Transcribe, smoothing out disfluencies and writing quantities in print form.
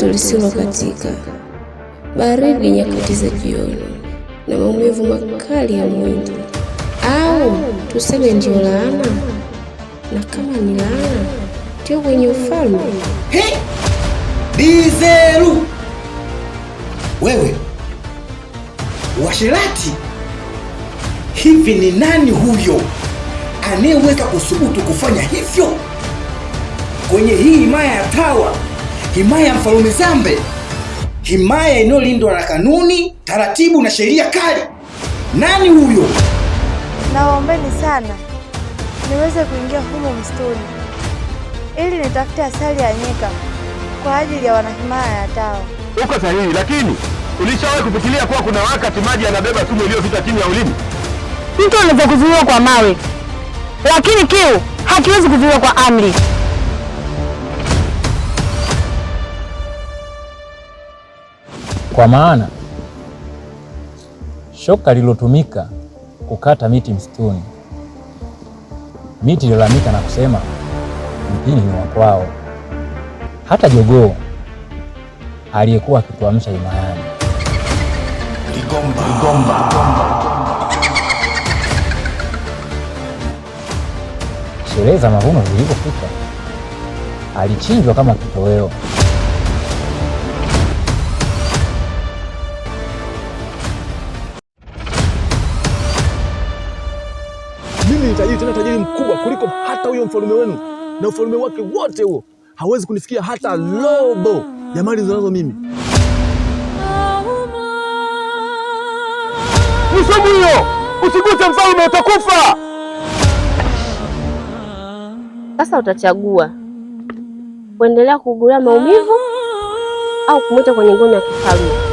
Joto lisilokatika, baridi nyakati za jioni, na maumivu makali ya mwili, au tuseme ndio laana? Na kama ni laana, ndio kwenye ufalme. He! Dizeru! Wewe washirati! Hivi ni nani huyo anayeweza kusubutu kufanya hivyo kwenye hii himaya ya Tawa, himaya ya Mfalume Zambe, himaya inayolindwa na kanuni, taratibu na sheria kali? Nani huyo? Nawaombeni sana niweze kuingia humo msituni ili nitafute asali ya nyika kwa ajili ya wanahimaya ya Tawa. Uko sahihi, lakini ulishawahi kufikiria kuwa kuna wakati maji yanabeba sumu iliyopita chini ya ulimi? Mtu anaweza kuzuiwa kwa mawe, lakini kiu hakiwezi kuzuiwa kwa amri. Kwa maana shoka lililotumika kukata miti msituni, miti ililalamika na kusema mpini ni wa kwao. Hata jogoo aliyekuwa akituamsha himayani. Ligomba. Ligomba. Sherehe za mavuno zilipofika, alichinjwa kama kitoweo. Mimi ni tajiri, tena tajiri mkubwa kuliko hata huyo mfalume wenu na ufalume wake wote huo hawezi kunifikia hata robo ya mali nilizonazo mimi. Ni sumu hiyo! Usiguse mfalme, utakufa! Sasa utachagua kuendelea kuugulia maumivu au kumwita kwenye ngome ya kifalme.